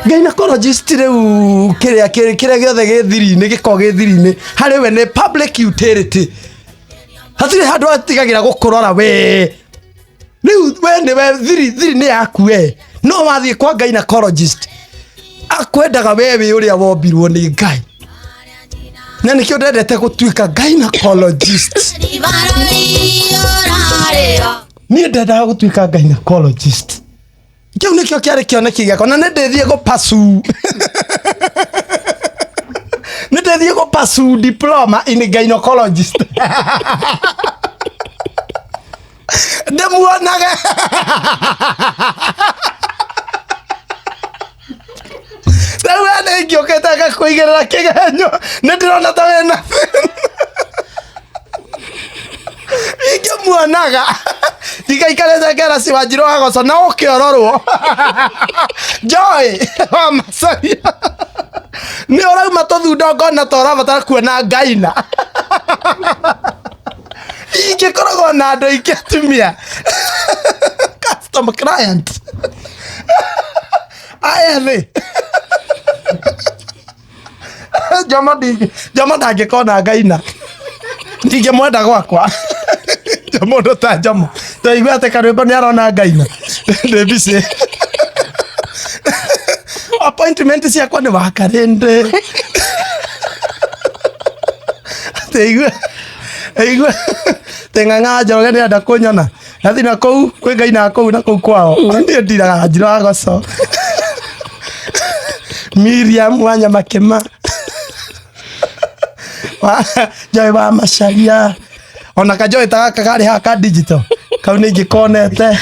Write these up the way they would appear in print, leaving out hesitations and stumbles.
Gynecologist rĩu kĩrĩa kĩrĩa gĩothe gĩ thiri-inĩ, gĩkoragwo gĩ thiri-inĩ harĩ we nĩ public utility. Hatirĩ handũ atigagĩra gũkũrora we. Rĩu we nĩwe thiri, thiri nĩ yaku we. No wathiĩ kwa gynecologist akwendaga we wĩ ũrĩa wombirwo nĩ Ngai. Na nĩkĩo ndendete gũtuĩka gynecologist. Niĩ ndendaga gũtuĩka gynecologist. Kĩu nĩkĩo kĩarĩ kĩoneki gĩakwa na nĩ ndĩthiĩ gũpasu nĩ ndĩthiĩ gũpasu diploma in gynecologist ndĩmuonage. Rĩu we nĩ ingĩũkĩte ngakũigĩrĩra kĩgenyo, nĩ ndĩrona ta wĩna ingĩmuonaga ndingaikarĩte ngera ci Wanjirũ wa Goco na ũke ũrorwo Joy wa Macaria nĩ ũrauma tũthundo ngona ta ũrabatara kuona ngaina. Ingĩkoragwo na andũ aingĩ atumia customer client aya thĩ. Jomo Jomo ndangĩkona ngaina, ndingĩmwenda gwakwa. Mũndũ ta Jomo twaigua atĩ karwĩmbo nĩ arona ngaina, ndĩ busy. Appointment ciakwa nĩ wakarĩndĩ tĩigua igua tĩng'ang'a Njoroge nĩenda kũnyona nathi na kũu kwĩ ngai na kũu na kũu kwao. Niĩ ndiraga Njirũ wa Goco, Miriam wa Nyamakĩma, wa Joy wa Macaria, ona kajoy ta gaka karĩ haha ka digital kau nĩ ingĩkonete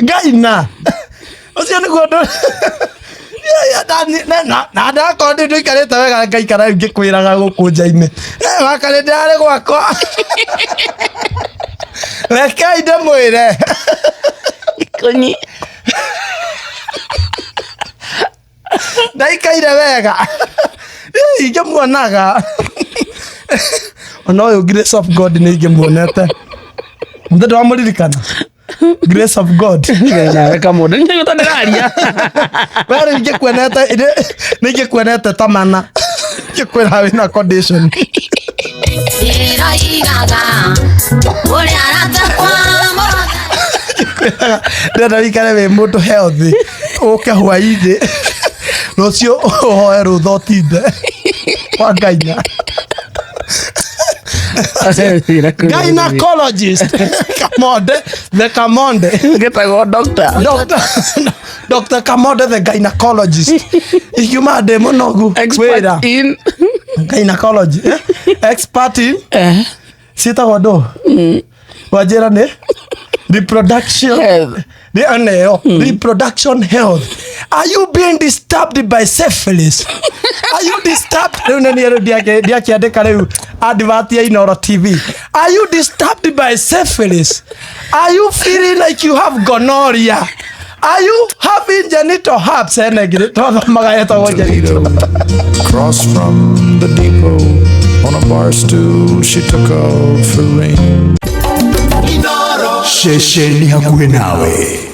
ngaina ũcio nĩguo ũndũ. Na ndakorwo ndĩ ndũikarĩte wega ngaikara rĩu ngĩkwĩraga gũkũ nja-inĩ. Eh, wakarĩ ndĩrarĩ gwakwa, rekei ndĩmwĩre. Kũnyi. Ndaikaire wega. Ĩ, ingĩmuonaga ona ũyũ Grace of God nĩ ingĩmuonete mũthĩ ndwamũririkana Grace of God. Nawe kamũndũ nĩ ta ndĩraria. We rĩu ingĩkuonete nĩ ingĩkuonete ta mana ingĩkwĩra wĩna condition. Ndĩroigaga ũrĩa aratakwa. Ndĩrenda wĩikare wĩ mũndũ healthy, ũke hwainĩ rũciũ ũhoe rũtha ũtinde kwa ngaina gynecologist Kamonde, the Kamonde. Gĩtagwo doctor. Dr. Kamonde the gynecologist. Ikiuma ndĩ mũnogu Expert wĩra in gynecology, eh? Expert in eh, ciĩtagwo ndũ wanjĩra nĩ reproduction health. Nĩ aneo reproduction health. Are you being disturbed by syphilis? Are you disturbed? Rĩu nĩ niĩ rĩu ndiakĩandĩka rĩu advert ya Inoro TV. Are you disturbed by syphilis? Are you feeling like you have gonorrhea? Are you having genital herpes? Ene ngiri twathomaga yetagwo genital. Toledo. Across from the depot, on a bar stool, she took off her ring. Ceceni hakuhĩ nawe.